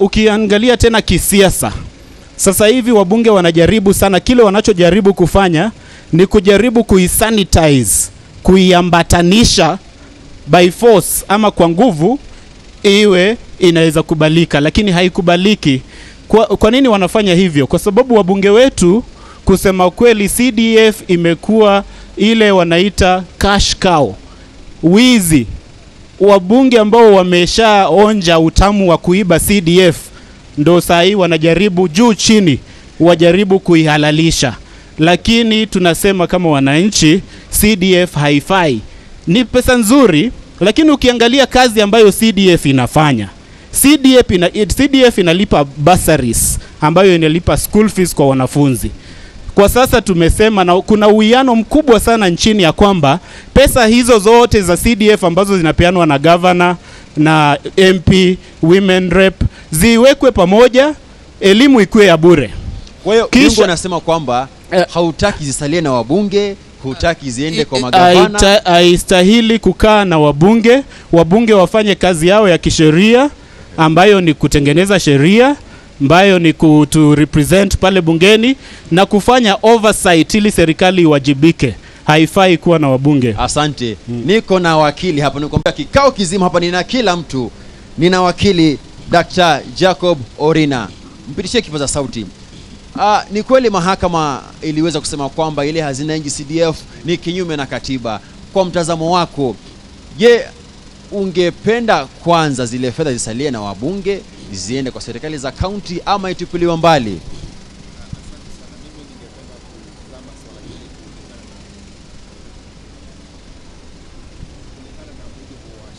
Ukiangalia tena kisiasa, sasa hivi wabunge wanajaribu sana, kile wanachojaribu kufanya ni kujaribu kuisanitize, kuiambatanisha by force ama kwa nguvu iwe inaweza kubalika, lakini haikubaliki. Kwa nini wanafanya hivyo? Kwa sababu wabunge wetu, kusema kweli, CDF imekuwa ile wanaita cash cow, wizi. Wabunge ambao wameshaonja utamu wa kuiba CDF ndo saa hii wanajaribu juu chini wajaribu kuihalalisha, lakini tunasema kama wananchi, CDF haifai. Ni pesa nzuri, lakini ukiangalia kazi ambayo CDF inafanya, CDF inalipa bursaries ambayo inalipa school fees kwa wanafunzi. Kwa sasa tumesema, na kuna uwiano mkubwa sana nchini ya kwamba pesa hizo zote za CDF ambazo zinapeanwa na governor na MP, women rep, ziwekwe pamoja, elimu ikuwe ya bure. Kwa hiyo Mungu anasema kwamba hautaki zisalie na wabunge, hutaki ziende kwa magavana. Haistahili kukaa na wabunge. Wabunge wafanye kazi yao ya kisheria ambayo ni kutengeneza sheria, ambayo ni kutu represent pale bungeni na kufanya oversight ili serikali iwajibike. Haifai kuwa na wabunge. Asante. Niko na wakili hapa, nikwambia kikao kizima hapa nina kila mtu. Nina wakili Dr. Jacob Orina. Mpitishie kipaza sauti. Ni kweli mahakama iliweza kusema kwamba ile hazina NG-CDF ni kinyume na katiba. Kwa mtazamo wako, je, ungependa kwanza zile fedha zisalie na wabunge, ziende kwa serikali za kaunti ama itupiliwe mbali?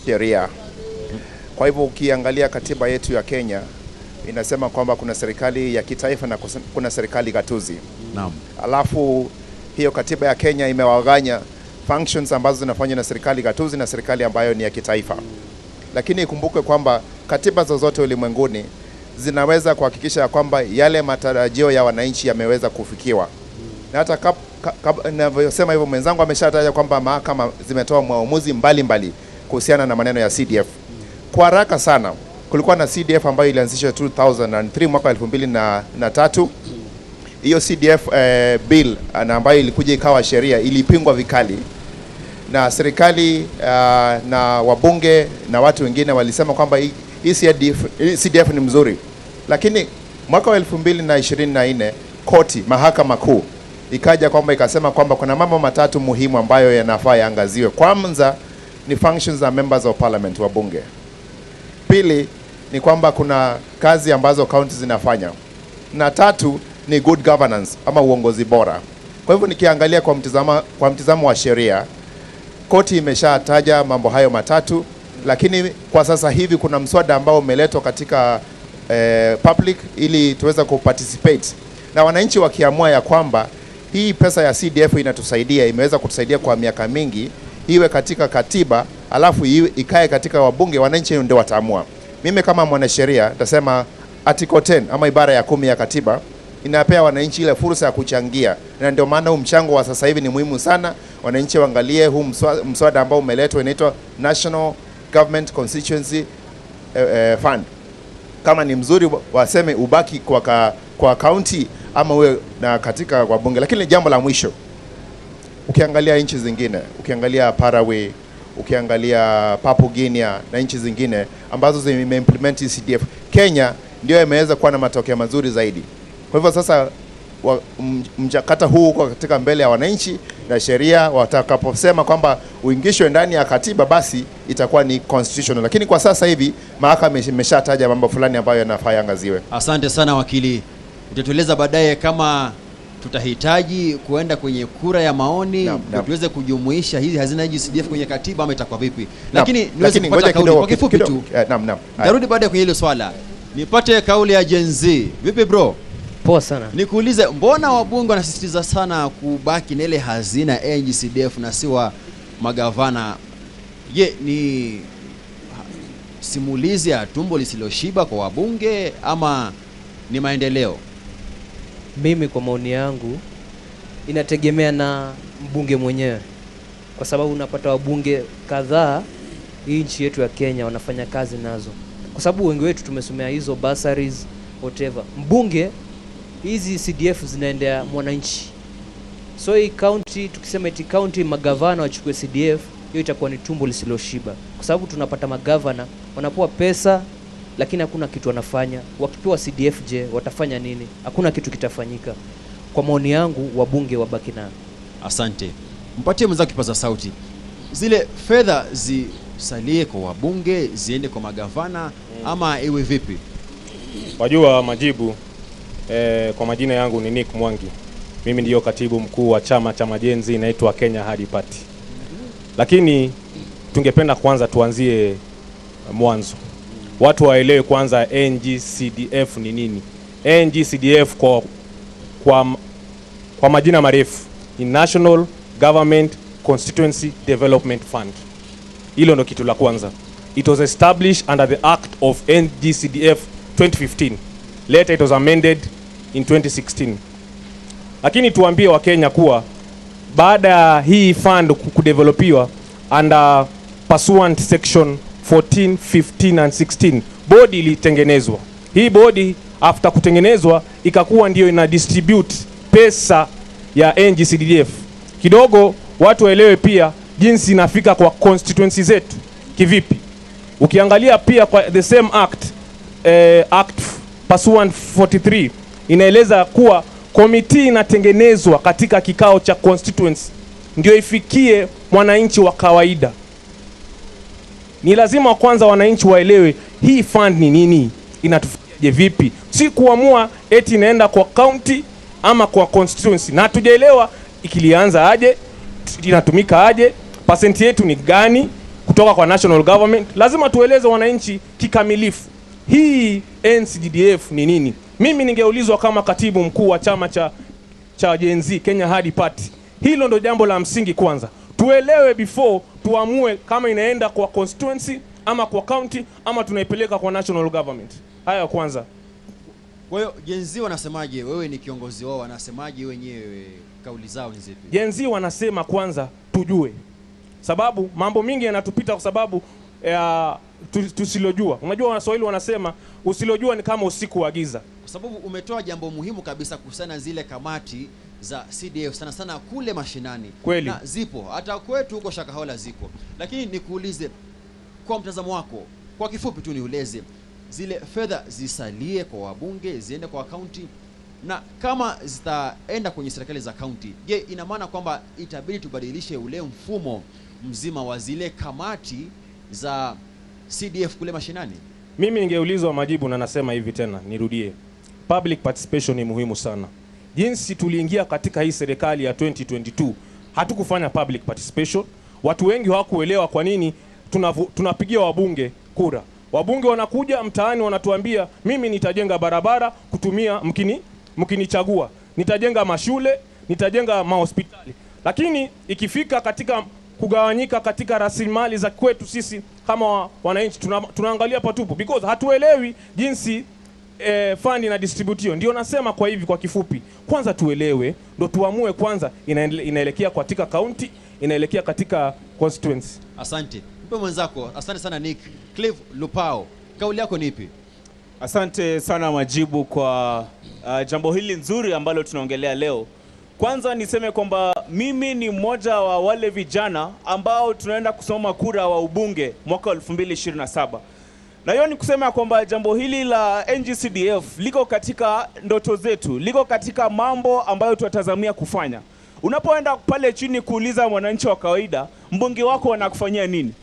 Sheria. Kwa hivyo ukiangalia katiba yetu ya Kenya inasema kwamba kuna serikali ya kitaifa na kuna serikali gatuzi. Naam. Alafu hiyo katiba ya Kenya imewaganya functions ambazo zinafanywa na serikali gatuzi na serikali ambayo ni ya kitaifa. Lakini ikumbuke kwamba katiba zozote ulimwenguni zinaweza kuhakikisha kwamba yale matarajio ya wananchi yameweza kufikiwa. Na hata ninavyosema hivyo, mwenzangu ameshataja kwamba mahakama zimetoa maamuzi mbalimbali kuhusiana na maneno ya CDF. Kwa haraka sana, kulikuwa na CDF ambayo ilianzishwa 2003, mwaka 2003. Hiyo CDF bill na ambayo ilikuja ikawa sheria ilipingwa vikali na serikali na wabunge na watu wengine walisema kwamba hii CDF ni mzuri. Lakini mwaka wa 2024 koti, mahakama kuu ikaja kwamba ikasema kwamba kuna mambo matatu muhimu ambayo yanafaa yaangaziwe. Kwanza ni functions za members of parliament, wabunge. Pili ni kwamba kuna kazi ambazo counties zinafanya. Na tatu ni good governance ama uongozi bora. Kwa hivyo nikiangalia kwa mtizamo wa sheria, koti imeshataja mambo hayo matatu, lakini kwa sasa hivi kuna mswada ambao umeletwa katika public ili tuweze kuparticipate. Na wananchi wakiamua ya kwamba hii pesa ya CDF inatusaidia, imeweza kutusaidia kwa miaka mingi, iwe katika katiba alafu ikae katika wabunge, wananchi ndio wataamua. Mimi kama mwanasheria nitasema article 10 ama ibara ya 10 ya katiba inapea wananchi ile fursa ya kuchangia, na ndio maana huu mchango wa sasa hivi ni muhimu sana. Wananchi waangalie huu mswada ambao umeletwa, inaitwa National Government Constituency Fund. Kama ni mzuri waseme ubaki kwa county ama uwe na katika kwa bunge. Lakini jambo la mwisho, ukiangalia nchi zingine, ukiangalia Paraguay, ukiangalia Papua Guinea na nchi zingine ambazo zimeimplement CDF, Kenya ndio imeweza kuwa na matokeo mazuri zaidi. Kwa hivyo sasa mchakato huu uko katika mbele ya wananchi na sheria, watakaposema kwamba uingishwe ndani ya katiba basi itakuwa ni constitutional. Lakini kwa sasa hivi mahakama imeshataja mambo fulani ambayo yanafaa yaangaziwe. Asante sana wakili. Utatueleza baadaye kama tutahitaji kuenda kwenye kura ya maoni tuweze kujumuisha hizi hazina CDF kwenye katiba ama itakuwa vipi. Lakini niweze kupata kauli kwa kifupi tu. Naam. Narudi baadaye kwenye hilo swala. Nipate kauli ya Gen Z. Vipi bro? Poa sana. Nikuulize, mbona wabunge wanasisitiza sana kubaki na ile hazina NG-CDF na si wa magavana? Je, ni simulizi ya tumbo lisiloshiba kwa wabunge ama ni maendeleo? Mimi kwa maoni yangu inategemea na mbunge mwenyewe, kwa sababu unapata wabunge kadhaa hii nchi yetu ya Kenya wanafanya kazi nazo. Kwa Kwa sababu wengi wetu tumesomea hizo bursaries whatever. Mbunge, hizi CDF zinaendea mwananchi. So hii county, tukisema eti county magavana wachukue CDF, hiyo itakuwa ni tumbo lisiloshiba, kwa sababu tunapata magavana wanapewa pesa lakini hakuna kitu wanafanya. Wakipewa CDF, je, watafanya nini? Hakuna kitu kitafanyika. Kwa maoni yangu, wabunge wabaki nayo. Asante. Mpatie mwenzako kipaza sauti. Zile fedha zisalie kwa wabunge, ziende kwa magavana ama iwe vipi? Wajua majibu, kwa majina yangu ni Nick Mwangi. Mimi ndiyo katibu mkuu wa chama cha majenzi inaitwa Kenya Hadi Party. Lakini tungependa kwanza tuanzie mwanzo. Watu waelewe kwanza NGCDF ni nini. NGCDF kwa majina marefu ni National Government Constituency Development Fund. Hilo ndo kitu la kwanza. It was established under the Act of NGCDF 2015. Later it was amended in 2016. Lakini tuambie Wakenya kuwa baada ya hii fund kudevelopiwa under pursuant section 14, 15 and 16, bodi ilitengenezwa. Hii bodi after kutengenezwa ikakuwa ndio ina distribute pesa ya NGCDF. Kidogo watu waelewe pia jinsi inafika kwa constituency zetu kivipi. Ukiangalia pia kwa the same act, Act pursuant 43 inaeleza kuwa komiti inatengenezwa katika kikao cha constituency ndio ifikie mwananchi wa kawaida. Ni lazima kwanza wananchi waelewe hii fund ni nini, inatufikiaje vipi. Si kuamua eti inaenda kwa county ama kwa constituency, na hatujaelewa ikilianza aje, inatumika aje, percent yetu ni gani kutoka kwa national government. Lazima tueleze wananchi kikamilifu hii NCDF ni nini. Mimi ningeulizwa kama katibu mkuu wa chama cha Gen Z Kenya Hadi Party, hilo ndo jambo la msingi kwanza tuelewe before tuamue kama inaenda kwa constituency ama kwa county ama tunaipeleka kwa national government. Haya kwanza. Kwa hiyo Gen Z wanasemaje? Wewe ni kiongozi wao, wanasemaje wenyewe? Kauli zao ni zipi? Gen Z wanasema kwanza tujue, sababu mambo mingi yanatupita kwa sababu tusilojua. Unajua Waswahili wanasema usilojua ni kama usiku wa giza. Kwa sababu umetoa jambo muhimu kabisa kuhusiana zile kamati za CDF sana sana kule mashinani. Kweli. Na zipo hata kwetu huko Shakahola ziko. Lakini nikuulize kwa mtazamo wako, kwa kifupi tu niulize, zile fedha zisalie kwa wabunge, ziende kwa county, na kama zitaenda kwenye serikali za county, je, ina maana kwamba itabidi tubadilishe ule mfumo mzima wa zile kamati za CDF kule mashinani? Mimi ningeulizwa majibu na nasema hivi tena, nirudie. Public participation ni muhimu sana. Jinsi tuliingia katika hii serikali ya 2022, hatukufanya public participation. Watu wengi hawakuelewa kwa nini tunapigia wabunge kura. Wabunge wanakuja mtaani wanatuambia mimi nitajenga barabara kutumia mkinichagua, nitajenga mashule, nitajenga mahospitali. Lakini ikifika katika kugawanyika katika rasilimali za kwetu sisi kama wananchi, tunaangalia patupu because hatuelewi jinsi fund na distributio. Ndio nasema kwa hivi kwa kifupi, kwanza tuelewe ndo tuamue kwanza inaelekea katika county, inaelekea katika constituency. Asante. Mpe mwenzako. Asante sana Nick. Cliff Lupao, kauli yako ni ipi? Asante sana Majibu kwa jambo hili nzuri ambalo tunaongelea leo. Kwanza niseme kwamba mimi ni mmoja wa wale vijana ambao tunaenda kusoma kura wa ubunge mwaka 2027. Na hiyo ni kusema kwamba jambo hili la NGCDF liko katika ndoto zetu, liko katika mambo ambayo tunatazamia kufanya. Unapoenda pale chini kuuliza mwananchi wa kawaida, mbunge wako anakufanyia nini?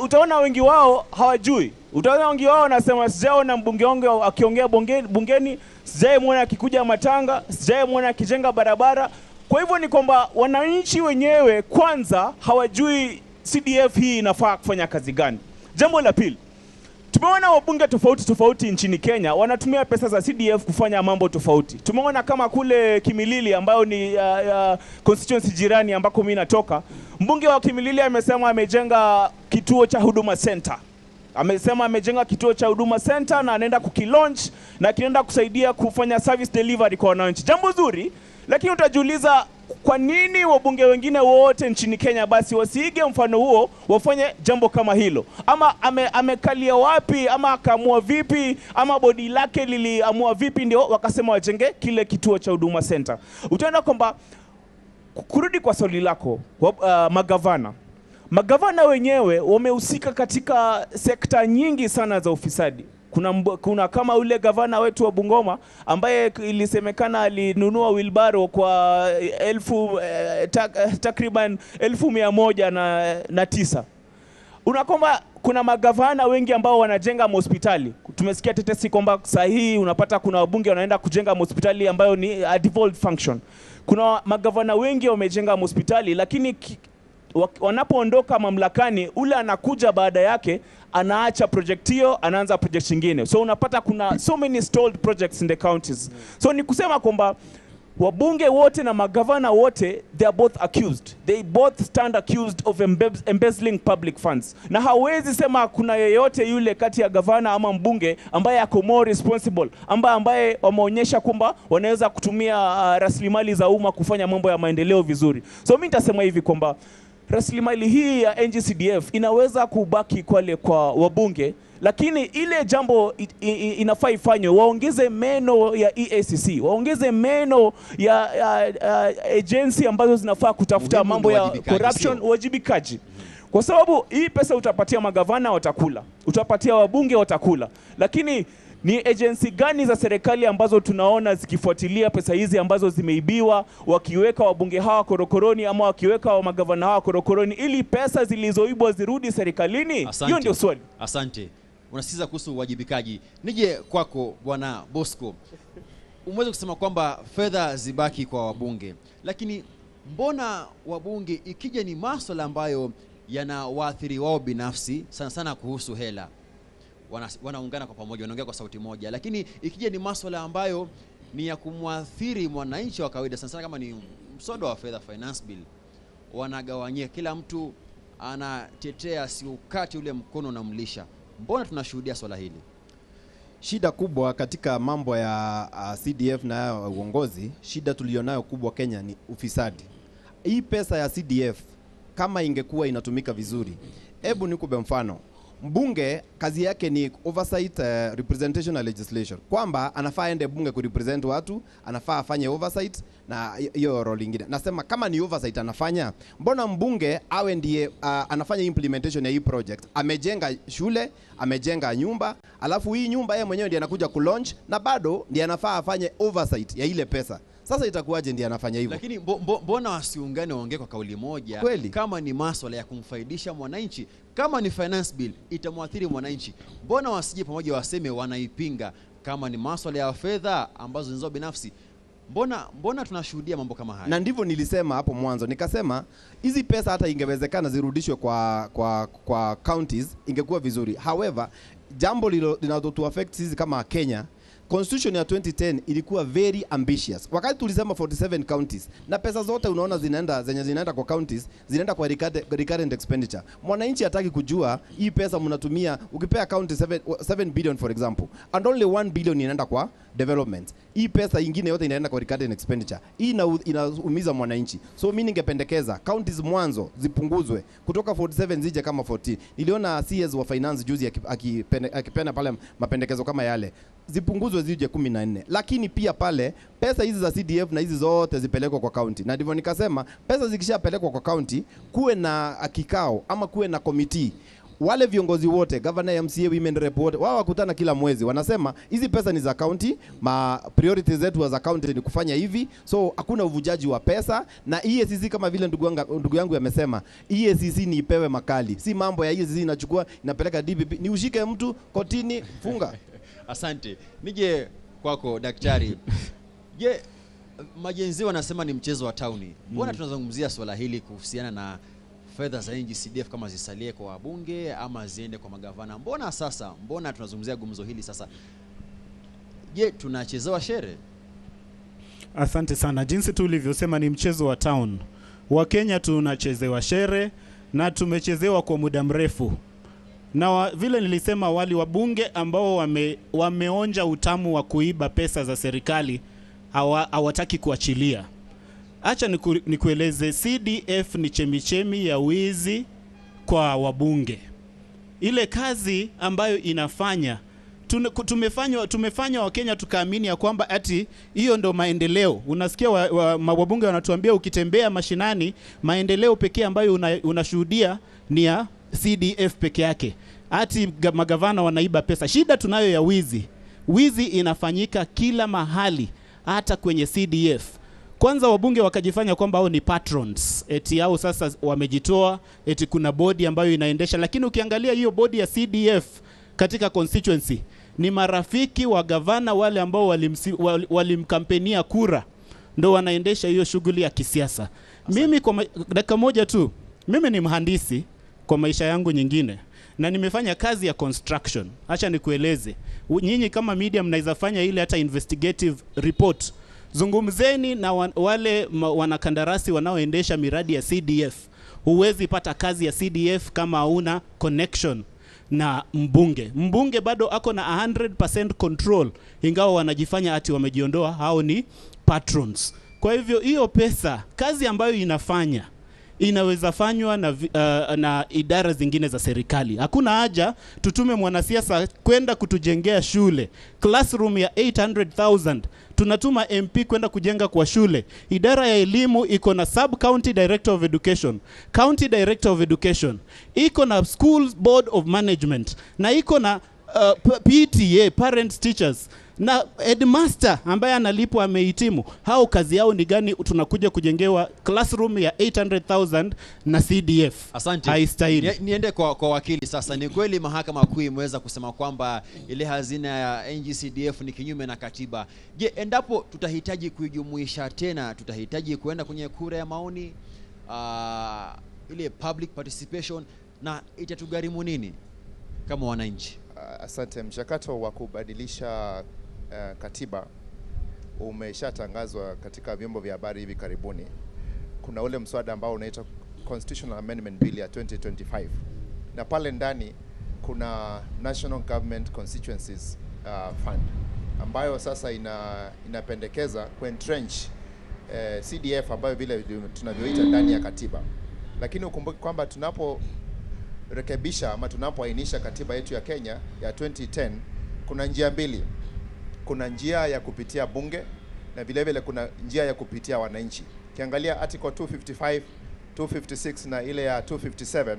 Utaona wengi wao hawajui. Utaona wengi wao wanasema sijaona mbunge wangu akiongea bungeni, sijaimwona akikuja matanga, sijaimwona akijenga barabara. Kwa hivyo ni kwamba wananchi wenyewe kwanza hawajui CDF hii inafaa kufanya kazi gani. Jambo la pili, tumeona wabunge tofauti tofauti nchini Kenya wanatumia pesa za CDF kufanya mambo tofauti. Tumeona kama kule Kimilili ambayo ni constituency jirani ambako mimi natoka, mbunge wa Kimilili amesema amejenga kituo cha Huduma Center. Amesema amejenga kituo cha Huduma Center na anaenda kukilaunch na kinaenda kusaidia kufanya service delivery kwa wananchi. Jambo zuri, lakini utajiuliza Kwa nini wabunge wengine wote nchini Kenya basi wasiige mfano huo, wafanye jambo kama hilo? Ama amekalia wapi, ama akaamua vipi, ama bodi lake liliamua vipi ndio wakasema wajenge kile kituo cha Huduma Center? Utaona kwamba, kurudi kwa swali lako, magavana wenyewe wamehusika katika sekta nyingi sana za ufisadi. Kuna kama ule gavana wetu wa Bungoma ambaye ilisemekana alinunua wheelbarrow kwa takriban 109,000. Unakomba kuna magavana wengi ambao wanajenga hospitali. Tumesikia tetesi kwamba sahihi unapata kuna wabunge wanaenda kujenga hospitali ambayo ni a devolved function. Kuna magavana wengi wamejenga hospitali, lakini wanapoondoka mamlakani, ule anakuja baada yake anaacha project hiyo, anaanza project nyingine. So unapata kuna so many stalled projects in the counties. So ni kusema kwamba wabunge wote na magavana wote, they are both accused. They both stand accused of embezzling public funds. Na hawezi sema kuna yeyote yule kati ya gavana ama mbunge ambaye ako more responsible, ambaye wameonyesha kwamba wanaweza kutumia rasilimali za umma kufanya mambo ya maendeleo vizuri. So mimi nitasema hivi kwamba rasilimali hii ya NGCDF inaweza kubaki kwale kwa wabunge, lakini ile jambo inafaa ifanywe, waongeze meno ya EACC, waongeze meno ya agency ambazo zinafaa kutafuta mambo ya corruption, uwajibikaji. Kwa sababu hii pesa utapatia magavana watakula, utapatia wabunge watakula, lakini ni agency gani za serikali ambazo tunaona zikifuatilia pesa hizi ambazo zimeibiwa, wakiweka wabunge hawa korokoroni ama wakiweka wa magavana hawa korokoroni ili pesa zilizoibwa zirudi serikalini? Hiyo ndio swali. Asante. Unasisitiza kuhusu uwajibikaji. Nije kwako Bwana Bosco. Umeweza kusema kwamba fedha zibaki kwa wabunge, lakini mbona wabunge ikija ni masuala ambayo yanawaathiri wao binafsi sana sana kuhusu hela, wanaungana kwa pamoja, wanaongea kwa sauti moja, lakini ikija ni masuala ambayo ni ya kumwathiri mwananchi wa kawaida sana sana kama ni mswada wa fedha, finance bill, wanagawanyia, kila mtu anatetea siukati ule mkono na mlisha. Mbona tunashuhudia swala hili? Shida kubwa katika mambo ya CDF na uongozi, shida tulionayo kubwa Kenya ni ufisadi. Hii pesa ya CDF kama ingekuwa inatumika vizuri, hebu nikupe mfano. Mbunge kazi yake ni oversight, representation na legislation, kwamba anafaa aende bunge kurepresent watu, anafaa afanye oversight na hiyo role nyingine. Nasema kama ni oversight anafanya, mbona mbunge awe ndiye anafanya implementation ya hii project? Amejenga shule, amejenga nyumba, alafu hii nyumba yeye mwenyewe ndiye anakuja kulaunch na bado ndiye anafaa afanye oversight ya ile pesa. Sasa itakuwaje ndiye anafanya hivyo? Lakini mbona wasiungane waongee kwa kauli moja? Kweli? Kama ni masuala ya kumfaidisha mwananchi, kama ni finance bill itamwathiri mwananchi, mbona wasije pamoja waseme wanaipinga? Kama ni masuala ya fedha ambazo ni zao binafsi, mbona tunashuhudia mambo kama haya? Na ndivyo nilisema hapo mwanzo, nikasema hizi pesa hata ingewezekana zirudishwe kwa counties, ingekuwa vizuri. However, jambo linalotu affect sisi kama Kenya, Constitution ya 2010 ilikuwa very ambitious. Wakati tulisema 47 counties na pesa zote unaona zinaenda zenye zinaenda kwa counties, zinaenda kwa recurrent expenditure. Mwananchi hataki kujua hii pesa mnatumia. Ukipea county 7 billion for example, and only 1 billion inaenda kwa development. Hii pesa ingine yote inaenda kwa recurrent expenditure. Hii inaumiza mwananchi. So mimi ningependekeza counties mwanzo zipunguzwe kutoka 47 zije kama 14. Niliona CS wa finance juzi akipena pale mapendekezo kama yale. Zipunguzwe zije 14. Lakini pia pale pesa hizi za CDF na hizi zote zipelekwe kwa county. Na ndivyo nikasema pesa zikishapelekwa kwa county, kuwe na kikao ama kuwe na committee. Wale viongozi wote, governor, MCA, women rep wote, wao wakutana kila mwezi, wanasema hizi pesa ni za county, ma priorities zetu za county ni kufanya hivi, so hakuna uvujaji wa pesa. Na EACC kama vile ndugu yangu amesema, EACC ni ipewe makali. Si mambo ya EACC inachukua inapeleka DPP, ni ushike mtu kotini, funga. Asante. Nije kwako daktari. Je, majenzi wanasema ni mchezo wa tauni. Mbona tunazungumzia swala hili kuhusiana na fedha za NGCDF kama zisalie kwa wabunge ama ziende kwa magavana? Mbona sasa, mbona tunazungumzia gumzo hili sasa? Je, tunachezewa shere? Asante sana. Jinsi tulivyosema ni mchezo wa town. Wakenya tunachezewa shere na tumechezewa kwa muda mrefu. Na vile nilisema awali, wabunge ambao wameonja utamu wa kuiba pesa za serikali hawataki kuachilia. Acha nikueleze, CDF ni chemichemi ya wizi kwa wabunge. Ile kazi ambayo inafanya tumefanya Wakenya tukaamini ya kwamba ati hiyo ndo maendeleo. Unasikia wabunge wanatuambia ukitembea mashinani, maendeleo pekee ambayo unashuhudia ni ya CDF peke yake. Ati magavana wanaiba pesa. Shida tunayo ya wizi. Wizi inafanyika kila mahali, hata kwenye CDF. Kwanza wabunge wakajifanya kwamba hao ni patrons, eti hao sasa wamejitoa, eti kuna bodi ambayo inaendesha. Lakini ukiangalia hiyo bodi ya CDF katika constituency ni marafiki wa gavana wale ambao walimkampenia kura, ndo wanaendesha hiyo shughuli ya kisiasa. Mimi kwa dakika moja tu, mimi ni mhandisi kwa maisha yangu nyingine, na nimefanya kazi ya construction. Acha nikueleze, nyinyi kama media mnaweza fanya ile hata investigative report. Zungumzeni na wale wanakandarasi wanaoendesha miradi ya CDF. Huwezi pata kazi ya CDF kama hauna connection na mbunge. Mbunge bado ako na 100% control, ingawa wanajifanya ati wamejiondoa, hao ni patrons. Kwa hivyo hiyo pesa, kazi ambayo inafanya inaweza fanywa na idara zingine za serikali. Hakuna haja tutume mwanasiasa kwenda kutujengea shule. Classroom ya 800,000 tunatuma MP kwenda kujenga kwa shule. Idara ya elimu iko na sub county director of education, county director of education, iko na school board of management, na iko na PTA, parents teachers, na headmaster ambaye analipwa amehitimu. Hao kazi yao ni gani? Tunakuja kujengewa classroom ya 800,000 na CDF. Asante. Haistahili. Niende kwa wakili sasa. Ni kweli mahakama kuu imeweza kusema kwamba ile hazina ya NGCDF ni kinyume na katiba. Je, endapo tutahitaji kuijumuisha tena, tutahitaji kuenda kwenye kura ya maoni, ile public participation, na itatugharimu nini kama wananchi? Asante. Mchakato wa kubadilisha katiba umeshatangazwa katika vyombo vya habari hivi karibuni. Kuna ule mswada ambao unaitwa Constitutional Amendment Bill ya 2025, na pale ndani kuna National Government Constituencies Fund ambayo sasa inapendekeza kuentrench CDF ambayo vile tunavyoita ndani ya katiba. Lakini ukumbuke kwamba tunapo rekebisha ama tunapoainisha katiba yetu ya Kenya ya 2010, kuna njia mbili. Kuna njia ya kupitia bunge na vile vile kuna njia ya kupitia wananchi. Ukiangalia article 255, 256 na ile ya 257,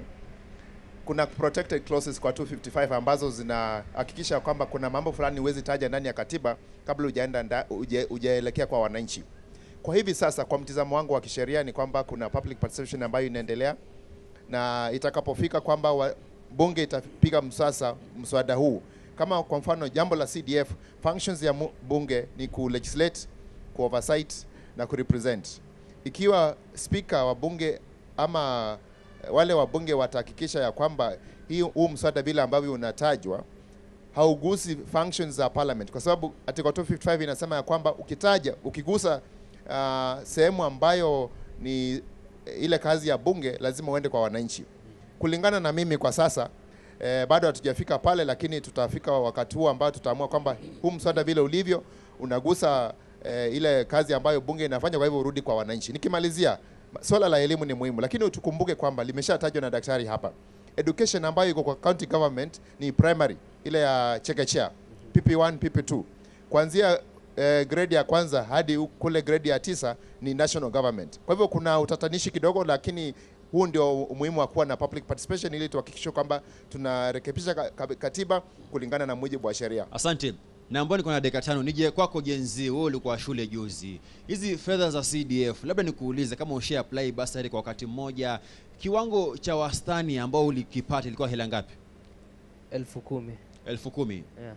kuna protected clauses kwa 255 ambazo zinahakikisha kwamba kuna mambo fulani huwezi taja ndani ya katiba kabla hujaenda hujaelekea kwa wananchi. Kwa hivi sasa, kwa mtizamo wangu wa kisheria ni kwamba kuna public participation ambayo inaendelea, na itakapofika kwamba bunge itapiga msasa mswada huu, kama kwa mfano jambo la CDF, functions ya bunge ni ku legislate, ku oversight na ku represent. Ikiwa speaker wa bunge ama wale wa bunge watahakikisha ya kwamba huu mswada bila ambavyo unatajwa haugusi functions za parliament, kwa sababu article 255 inasema ya kwamba ukitaja, ukigusa sehemu ambayo ni ile kazi ya bunge, lazima uende kwa wananchi. Kulingana na mimi kwa sasa, bado hatujafika pale, lakini tutafika wakati huo ambao tutaamua kwamba huu mswada vile ulivyo unagusa ile kazi ambayo bunge inafanya, kwa hivyo urudi kwa wananchi. Nikimalizia, swala la elimu ni muhimu, lakini tukumbuke kwamba limeshatajwa na daktari hapa. Education ambayo iko kwa county government ni primary, ile ya chekechea, PP1, PP2. Kuanzia grade ya kwanza hadi kule grade ya 9 ni national government. Kwa hivyo kuna utatanishi kidogo, lakini huu ndio umuhimu wa kuwa na public participation ili tuhakikishe kwamba tunarekebisha katiba kulingana na mujibu wa sheria. Asante. Na ambao niko na dakika 5, nije kwako Gen Z, wewe ulikuwa shule juzi. Hizi fedha za CDF, labda nikuulize kama ushe apply bursary kwa wakati mmoja, kiwango cha wastani ambao ulikipata ilikuwa hela ngapi? 10,000. 10,000. Yeah.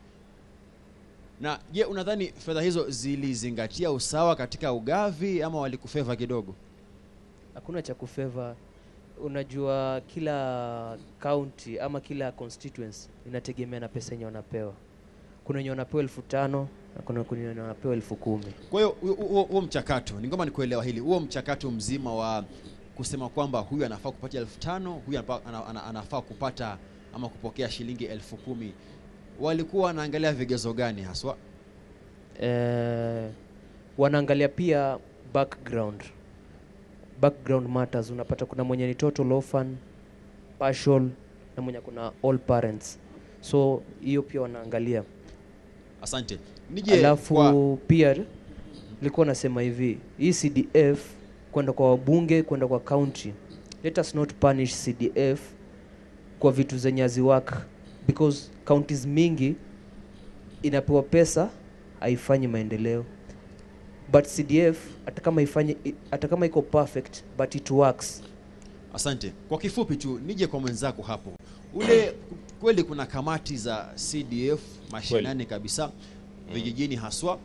Na je, unadhani fedha hizo zilizingatia usawa katika ugavi ama walikufeva kidogo? Hakuna cha kufeva. Unajua kila county ama kila constituency inategemea na pesa yenye wanapewa. Kuna wenye wanapewa 5,000 na kuna wenye wanapewa 10,000. Kwa hiyo huo mchakato, ni ngoma nikuelewa hili, huo mchakato mzima wa kusema kwamba huyu anafaa kupata 5,000, huyu anafaa kupata ama kupokea shilingi 10,000, walikuwa wanaangalia vigezo gani haswa? Wanaangalia pia background. Background matters. Unapata kuna mwenye ni total orphan, partial na mwenye kuna all parents. So hiyo pia wanaangalia. Asante. Nije Alafu kwa pia nilikuwa nasema hivi, hii CDF kwenda kwa wabunge, kwenda kwa county, let us not punish CDF kwa vitu zenye haziwork, because counties mingi inapewa pesa haifanyi maendeleo, but CDF hata kama ifanye, hata kama iko perfect, but it works. Asante. Kwa kifupi tu nije kwa mwenzako hapo. Ule kweli kuna kamati za CDF mashinani kabisa, vijijini haswa.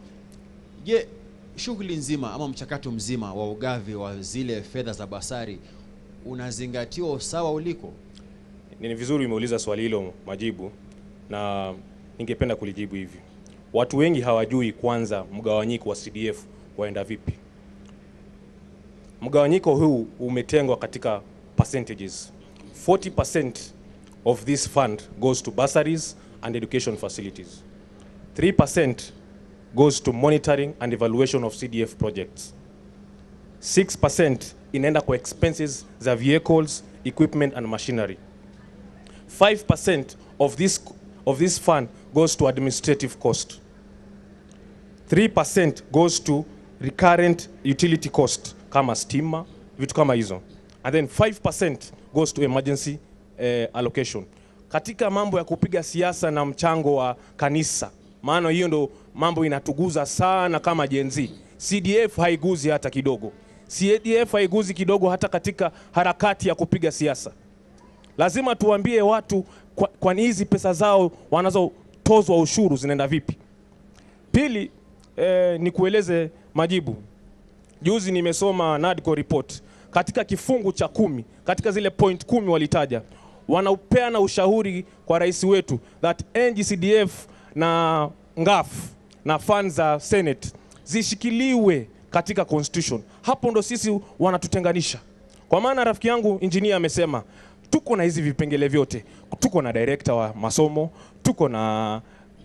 Je, shughuli nzima ama mchakato mzima wa ugavi wa zile fedha za basari unazingatiwa usawa uliko? Ni vizuri umeuliza swali hilo Majibu, na ningependa kulijibu hivi. Watu wengi hawajui kwanza mgawanyiko wa CDF waenda vipi. Mgawanyiko huu umetengwa katika percentages. 40% of this fund goes to bursaries and education facilities. 3% goes to monitoring and evaluation of CDF projects. 6% inaenda kwa expenses za vehicles, equipment and machinery. 5% of this fund goes to administrative cost. 3% goes to recurrent utility cost kama stima, vitu kama hizo. And then 5% goes to emergency allocation. Katika mambo ya kupiga siasa na mchango wa kanisa, maana hiyo ndo mambo inatuguza sana kama Gen Z. CDF haiguzi hata kidogo. CDF haiguzi kidogo hata katika harakati ya kupiga siasa. Lazima tuambie watu kwani hizi pesa zao wanazotozwa ushuru zinaenda vipi. Pili, nikueleze Majibu. Juzi nimesoma NADCO report. Katika kifungu cha 10, katika zile point 10 walitaja, wanaupeana ushauri kwa rais wetu that NGCDF na NGAAF na funds za Senate zishikiliwe katika constitution. Hapo ndo sisi wanatutenganisha. Kwa maana rafiki yangu engineer amesema tuko na hizi vipengele vyote. Tuko na director wa masomo, tuko na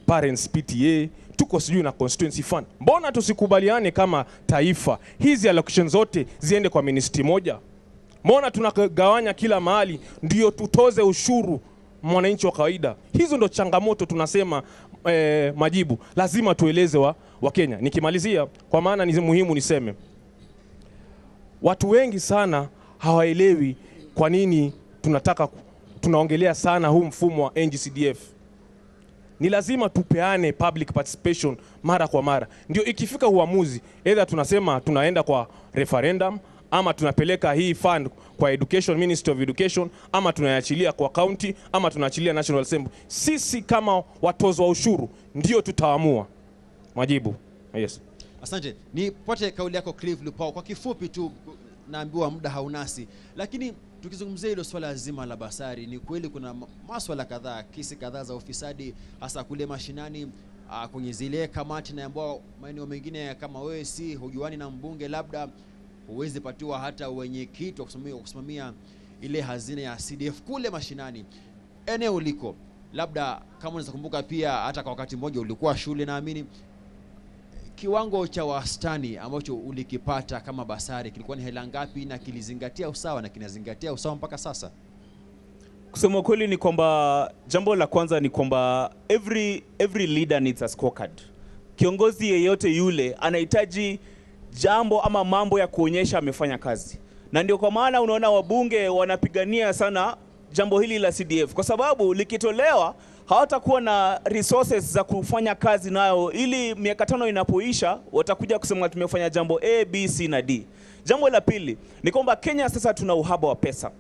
parents PTA, tuko sijui na constituency fund. Mbona tusikubaliane kama taifa hizi allocation zote ziende kwa ministry moja? Mbona tunagawanya kila mahali ndio tutoze ushuru mwananchi wa kawaida? Hizo ndo changamoto tunasema, Majibu. Lazima tueleze wa Kenya. Nikimalizia, kwa maana ni muhimu niseme, watu wengi sana hawaelewi kwa nini tunaongelea sana huu mfumo wa NGCDF. Ni lazima tupeane public participation mara kwa mara. Ndio ikifika uamuzi, either tunasema tunaenda kwa referendum, ama tunapeleka hii fund kwa Education, Ministry of Education, ama tunaachilia kwa county, ama tunaachilia National Assembly. Sisi kama watozwa ushuru ndio tutaamua. Majibu. Yes. Asante. Nipate kauli yako Clive Lupao. Kwa kifupi tu, naambiwa muda haunasi. Lakini tukizungumzia hilo swala zima la basari, ni kweli kuna maswala kadhaa, kesi kadhaa za ufisadi hasa kule mashinani, kwenye zile kamati, na ambao maeneo mengine kama wewe si hujuani na mbunge, labda huwezi patiwa hata wenyekiti wa kusimamia ile hazina ya CDF kule mashinani. Eneo liko, labda kama unaweza kumbuka pia hata kwa wakati mmoja ulikuwa shule, naamini kiwango cha wastani ambacho ulikipata kama basari kilikuwa ni hela ngapi, na kilizingatia usawa na kinazingatia usawa mpaka sasa? Kusema kweli ni kwamba jambo la kwanza ni kwamba every leader needs a scorecard. Kiongozi yeyote yule anahitaji jambo ama mambo ya kuonyesha amefanya kazi. Na ndio kwa maana unaona wabunge wanapigania sana jambo hili la CDF, kwa sababu likitolewa hawatakuwa na resources za kufanya kazi nayo, ili miaka 5 inapoisha watakuja kusema tumefanya jambo A, B, C na D. Jambo la pili ni kwamba Kenya sasa tuna uhaba wa pesa.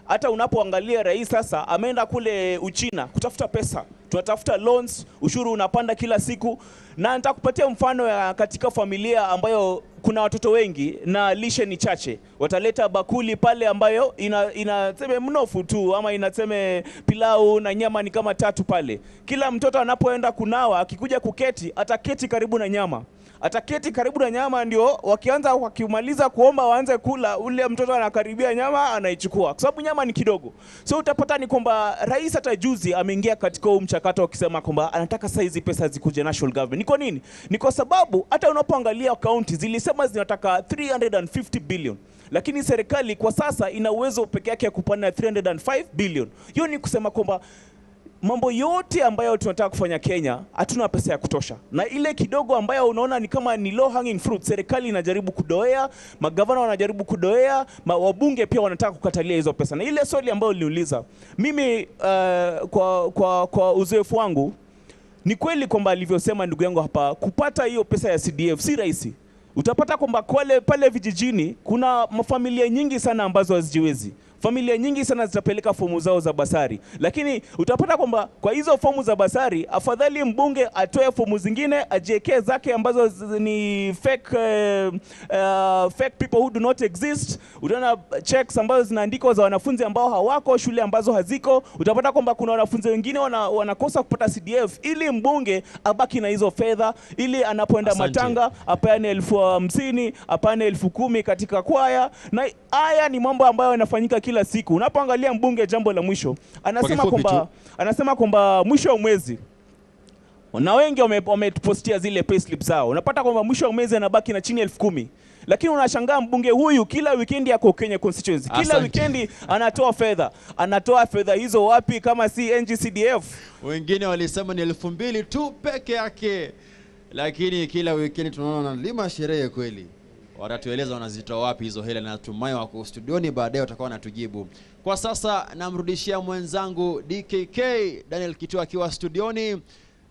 Hata unapoangalia rais sasa ameenda kule Uchina kutafuta pesa. Tunatafuta loans, ushuru unapanda kila siku. Na nitakupatia mfano ya katika familia ambayo kuna watoto wengi na lishe ni chache. Wataleta bakuli pale ambayo inaseme mnofu tu ama inaseme pilau na nyama ni kama 3 pale. Kila mtoto anapoenda kunawa akikuja kuketi ataketi karibu na nyama. Ataketi karibu na nyama, ndio wakianza wakimaliza kuomba waanze kula, ule mtoto anakaribia nyama anaichukua kwa sababu nyama ni kidogo. So utapata ni kwamba rais hata juzi ameingia katika huu mchakato akisema kwamba anataka saizi pesa zikuje national government. Ni kwa nini? Ni kwa sababu hata unapoangalia county zilisema zinataka 350 billion, lakini serikali kwa sasa ina uwezo peke yake ya kupana 305 billion. Hiyo ni kusema kwamba mambo yote ambayo tunataka kufanya Kenya hatuna pesa ya kutosha, na ile kidogo ambayo unaona ni kama ni low hanging fruit, serikali inajaribu kudoea, magavana wanajaribu kudoea, wabunge pia wanataka kukatalia hizo pesa. Na ile swali ambayo niliuliza mimi, kwa uzoefu wangu, ni kweli kwamba alivyosema ndugu yangu hapa, kupata hiyo pesa ya CDF si rahisi. Utapata kwamba pale vijijini kuna mafamilia nyingi sana ambazo hazijiwezi. Familia nyingi sana zitapeleka fomu zao za basari, lakini utapata kwamba kwa hizo fomu za basari afadhali mbunge atoe fomu zingine ajiekee zake ambazo ni fake, fake people who do not exist. Utaona checks ambazo zinaandikwa za wanafunzi ambao hawako, shule ambazo haziko. Utapata kwamba kuna wanafunzi wengine wanakosa kupata CDF ili mbunge abaki na hizo fedha, ili anapoenda matanga apeane 50,000, apeane 10,000 katika kwaya. Na haya ni mambo ambayo yanafanyika kila siku. Unapoangalia mbunge, jambo la mwisho, anasema kwamba mwisho wa mwezi, na wengi wamepostia zile payslip zao, unapata kwamba mwisho wa mwezi anabaki na chini 10,000. Lakini unashangaa mbunge huyu kila weekend yako Kenya constituency, kila weekend anatoa fedha. Anatoa fedha hizo wapi kama si NGCDF? Wengine walisema ni 2,000 tu peke yake, lakini kila weekend tunaona wanalima sherehe kweli. Watatueleza wanazitoa wapi hizo hela, na natumai wako studioni baadaye watakuwa wanatujibu. Kwa sasa namrudishia mwenzangu DKK Daniel Kitu akiwa studioni,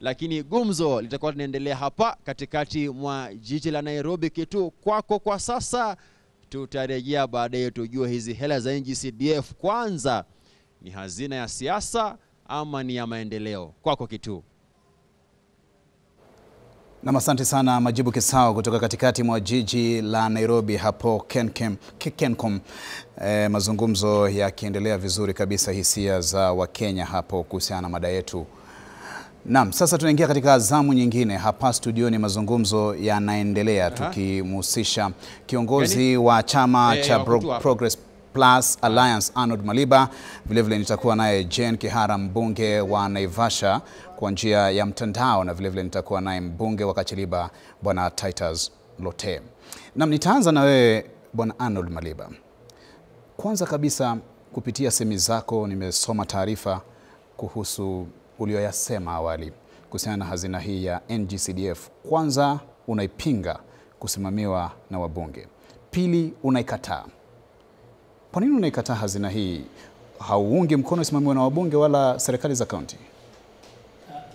lakini gumzo litakuwa linaendelea hapa katikati mwa jiji la Nairobi. Kitu, kwako kwa sasa, tutarejea baadaye tujue hizi hela za NGCDF kwanza ni hazina ya siasa ama ni ya maendeleo. Kwako Kitu. Na asante sana Majibu Kisao kutoka katikati mwa jiji la Nairobi hapo Kencom. Mazungumzo yakiendelea vizuri kabisa, hisia za Wakenya hapo kuhusiana na mada yetu. Naam, sasa tunaingia katika zamu nyingine hapa studioni, mazungumzo yanaendelea tukimhusisha kiongozi wa chama cha Progress Plus Alliance Arnold Maliba. Vile vile nitakuwa naye Jane Kihara, mbunge wa Naivasha kwa njia ya mtandao, na vile vile nitakuwa naye mbunge wa Kacheliba Bwana Titus Lote. Na nitaanza na wewe Bwana Arnold Maliba. Kwanza kabisa, kupitia semi zako nimesoma taarifa kuhusu ulioyasema awali kuhusiana na hazina hii ya NGCDF. Kwanza, unaipinga kusimamiwa na wabunge. Pili, unaikataa. Kwa nini unaikataa hazina hii? Hauungi mkono isimamiwe na wabunge wala serikali za kaunti?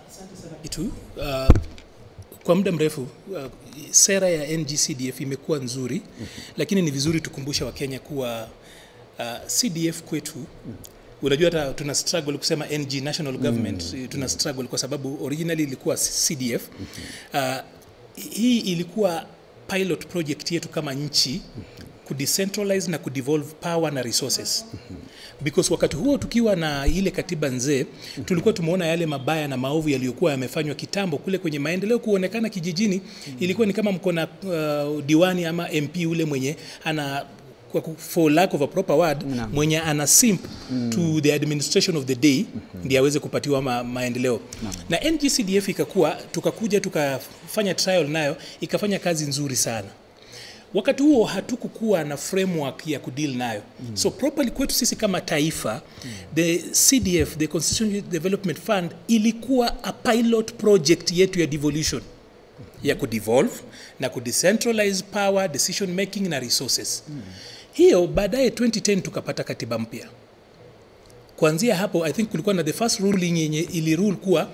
Asante sana Kitu. Kwa muda mrefu sera ya NGCDF imekuwa nzuri, lakini ni vizuri tukumbusha Wakenya kuwa CDF kwetu, unajua hata tuna struggle kusema NG, National Government, tuna struggle kwa sababu originally ilikuwa CDF. Hii ilikuwa pilot project yetu kama nchi kudecentralize na kudevolve power na resources. Because wakati huo tukiwa na ile katiba nzee, tulikuwa tumeona yale mabaya na maovu yaliyokuwa yamefanywa kitambo kule kwenye maendeleo kuonekana kijijini. Ilikuwa ni kama mko na diwani ama MP ule mwenye ana, for lack of a proper word, mwenye ana simp to the administration of the day ndiye aweze kupatiwa maendeleo. Na NGCDF ikakuwa, tukakuja tukafanya trial nayo, ikafanya kazi nzuri sana. Wakati huo hatukukuwa na framework ya kudeal nayo. So properly kwetu sisi kama taifa, the CDF, the Constitutional Development Fund, ilikuwa a pilot project yetu ya devolution, ya kudevolve na kudecentralize power, decision making na resources. Hiyo baadaye 2010 tukapata katiba mpya. Kuanzia hapo I think kulikuwa na the first ruling yenye ilirule kuwa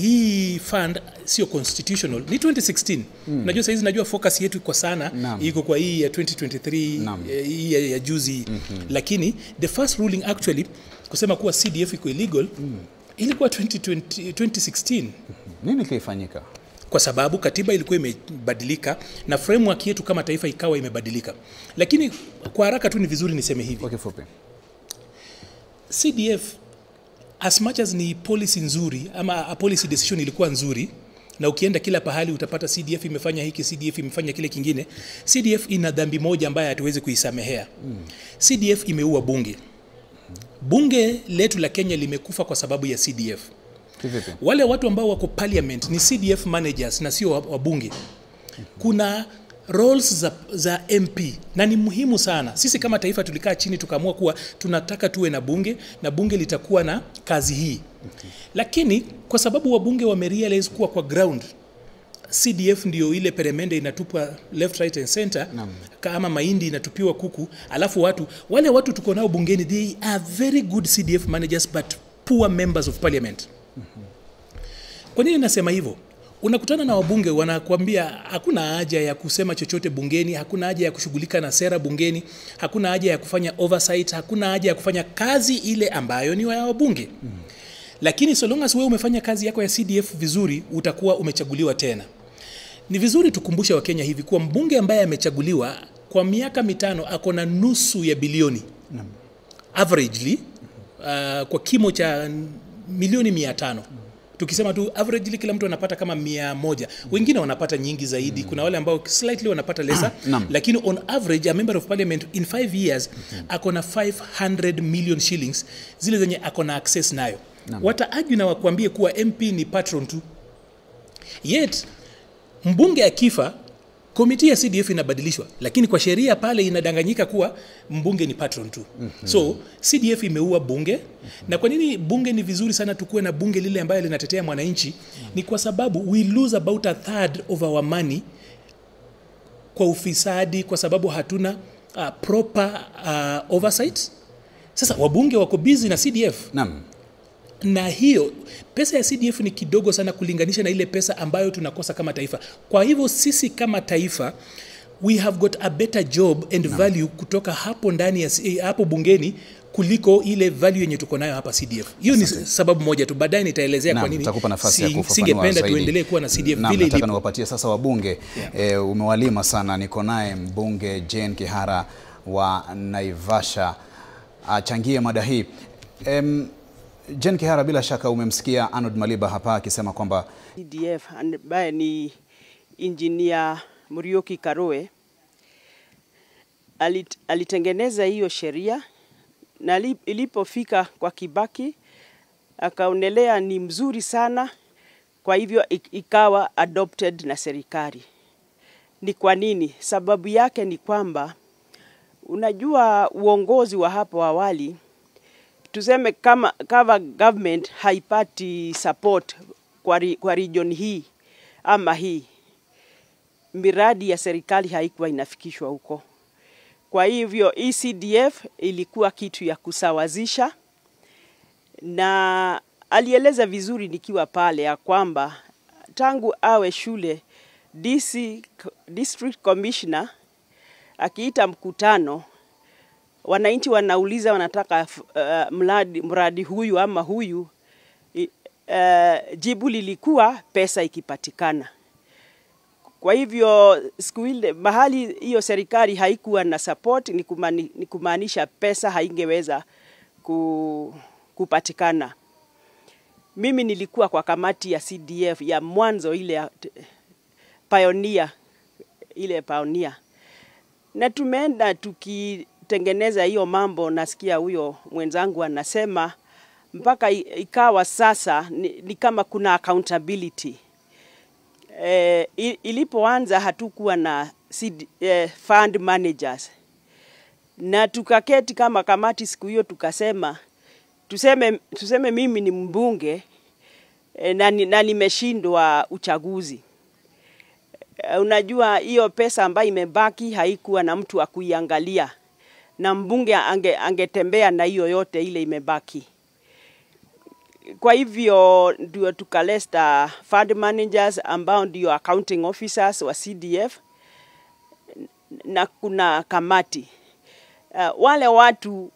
hii fund sio constitutional. Ni 2016. Unajua saizi najua focus yetu iko sana iko kwa hii ya 2023, hii ya juzi. Lakini the first ruling actually kusema kuwa CDF iko illegal ilikuwa 2016. Nini kilifanyika? Kwa sababu katiba ilikuwa imebadilika na framework yetu kama taifa ikawa imebadilika. Lakini kwa haraka tu ni vizuri niseme hivi. Kwa kifupi, CDF as much as ni policy nzuri ama a policy decision ilikuwa nzuri, na ukienda kila pahali utapata CDF imefanya hiki, CDF imefanya kile kingine. CDF ina dhambi moja ambayo hatuwezi kuisamehea. CDF imeua bunge. Bunge letu la Kenya limekufa kwa sababu ya CDF. Kivipi? Wale watu ambao wako parliament ni CDF managers na sio wabunge. Kuna roles za MP na ni muhimu sana. Sisi kama taifa tulikaa chini tukaamua kuwa tunataka tuwe na bunge na bunge litakuwa na kazi hii. Lakini kwa sababu wabunge wamerealize kuwa kwa ground CDF ndio ile peremende inatupwa left, right and center, kama mahindi inatupiwa kuku, alafu wale watu tuko nao bungeni, they are very good CDF managers but poor members of parliament. Kwa nini nasema hivyo? Unakutana na wabunge wanakuambia hakuna haja ya kusema chochote bungeni, hakuna haja ya kushughulika na sera bungeni, hakuna haja ya kufanya oversight, hakuna haja ya kufanya kazi ile ambayo ni ya wabunge. Lakini so long as wewe umefanya kazi yako ya CDF vizuri, utakuwa umechaguliwa tena. Ni vizuri tukumbushe Wakenya hivi kuwa mbunge ambaye amechaguliwa kwa miaka 5 ako na 0.5 bilioni. Averagely, kwa kimo cha milioni 500. Tukisema tu averagely kila mtu anapata kama 100. Wengine wanapata nyingi zaidi. Kuna wale ambao slightly wanapata lesser. Lakini on average a member of parliament in 5 years ako na 500 million shillings zile zenye ako na access nayo. Wataargue na wakuambie kuwa MP ni patron tu. Yet mbunge akifa, komiti ya CDF inabadilishwa, lakini kwa sheria pale inadanganyika kuwa mbunge ni patron tu. So CDF imeua bunge. Na kwa nini bunge ni vizuri sana tukue na bunge lile ambayo linatetea mwananchi? Ni kwa sababu we lose about a third of our money kwa ufisadi, kwa sababu hatuna proper oversight. Sasa wabunge wako busy na CDF. Na hiyo pesa ya CDF ni kidogo sana kulinganisha na ile pesa ambayo tunakosa kama taifa. Kwa hivyo sisi kama taifa we have got a better job and value kutoka hapo ndani ya hapo bungeni kuliko ile value yenye tuko nayo hapa CDF. Hiyo ni sababu moja tu, baadaye nitaelezea kwa nini singependa tuendelee kuwa na CDF vile ilivyo. Nataka niwapatie sasa wabunge. Umewalima sana. Niko naye mbunge Jane Kihara wa Naivasha achangie mada hii. Jane Kihara, bila shaka umemsikia Arnold Maliba hapa akisema kwamba CDF ambaye ni Engineer Muriuki Karoe alitengeneza hiyo sheria, na ilipofika kwa Kibaki akaonelea ni mzuri sana, kwa hivyo ikawa adopted na serikali. Ni kwa nini? Sababu yake ni kwamba unajua uongozi wa hapo awali, tuseme kama government haipati support kwa region hii ama hii, miradi ya serikali haikuwa inafikishwa huko. Kwa hivyo ECDF ilikuwa kitu ya kusawazisha, na alieleza vizuri nikiwa pale ya kwamba tangu awe shule DC, District Commissioner akiita mkutano, wananchi wanauliza wanataka mradi huyu ama huyu, jibu lilikuwa pesa ikipatikana. Kwa hivyo siku ile mahali hiyo serikali haikuwa na support, ni kumaanisha pesa haingeweza kupatikana. Mimi nilikuwa kwa kamati ya CDF ya mwanzo ile ya pioneer, ile pioneer. Na tumeenda tukitengeneza hiyo mambo, nasikia huyo mwenzangu anasema mpaka ikawa sasa ni kama kuna accountability. Ilipoanza hatukuwa na fund managers. Na tukaketi kama kamati siku hiyo tukasema, tuseme mimi ni mbunge na nimeshindwa uchaguzi. Unajua hiyo pesa ambayo imebaki haikuwa na mtu akuiangalia, na mbunge angetembea na hiyo yote ile imebaki. Kwa hivyo ndio tukaleta fund managers ambao ndio accounting officers wa CDF, na kuna kamati. Wale watu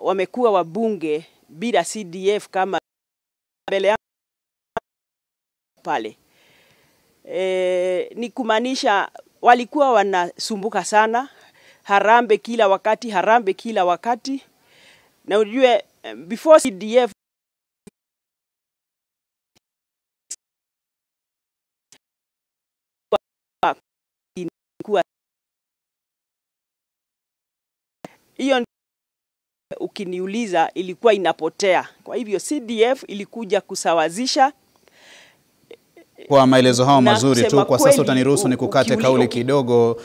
wamekuwa wabunge bila CDF kama mbele pale. Ni kumaanisha walikuwa wanasumbuka sana, harambe kila wakati, harambe kila wakati. Na ujue before CDF hiyo Ukiniuliza ilikuwa inapotea. Kwa hivyo CDF ilikuja kusawazisha. Kwa maelezo hayo mazuri tu, kwa sasa utaniruhusu nikukate kauli kidogo.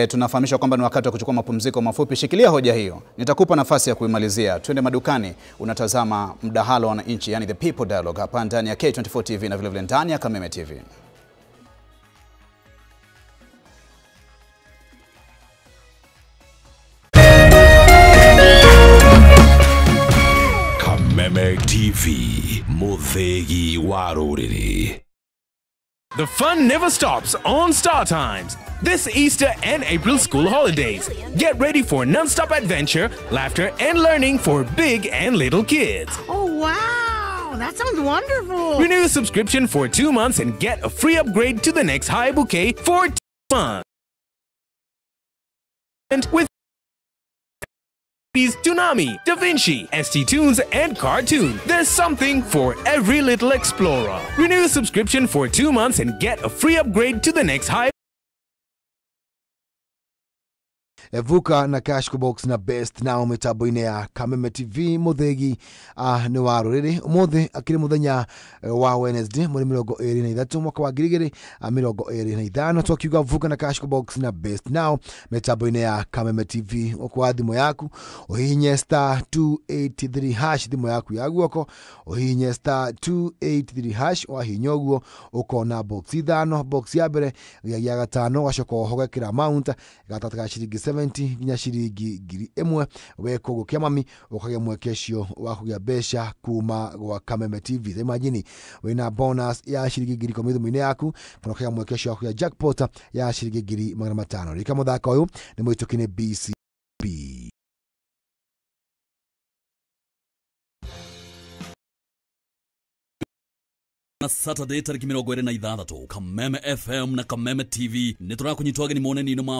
Tunafahamishwa kwamba ni wakati wa kuchukua mapumziko mafupi. Shikilia hoja hiyo, nitakupa nafasi ya kuimalizia. Twende madukani. Unatazama mdahalo wa wananchi, yani The People Dialogue, hapa ndani ya K24 TV na vile vile ndani ya Kameme TV. Kameme TV, muthegi wa ruriri. The fun never stops on Star Times. This Easter and April school holidays. Get ready for non-stop adventure, laughter, and learning for big and little kids. Oh, wow! That sounds wonderful! Renew your subscription for 2 months and get a free upgrade to the next high bouquet for 2 months. And with Toonami, Da Vinci, ST Tunes, and Cartoon. There's something for every little explorer. Renew your subscription for 2 months and get a free upgrade to the next high. Evuka na Cash Box na Best Now mitambo-inĩ ya Kameme TV muthegi nĩ wa rũrĩrĩ ũmũthĩ akĩrĩ mũthenya wa Wednesday mweri 23 mwaka wa 2025 twakiuga vuka na Cash Box na Best Now mitambo-inĩ ya Kameme TV. Ũkwa thimũ yaku ũhihinye star 283 hash thimũ yaku ya guoko ũhihinye star 283 hash wahihinya ũguo ũkona box ithano box ya mbere gĩa gatano ũgacoka ũhogekĩra amount gatagatĩ ka ciringi 70 nginya ciringi 1000 weka ũguo kĩa mami ũkagĩa mweke ũcio wa kũgĩa mbeca kuma gwa Kameme TV. Ta imagine wĩna bonus ya ciringi 10,000 thimũ-inĩ yaku kana ũkagĩa mweke ũcio wa kũgĩa jackpot ya ciringi 500,000. Rika mũthako ũyũ nĩ mũhĩtũki nĩ BCP. Na Saturday tariki 26 Kameme FM na Kameme TV nĩ tũrakũnyitwo ageni moneni-inĩ ma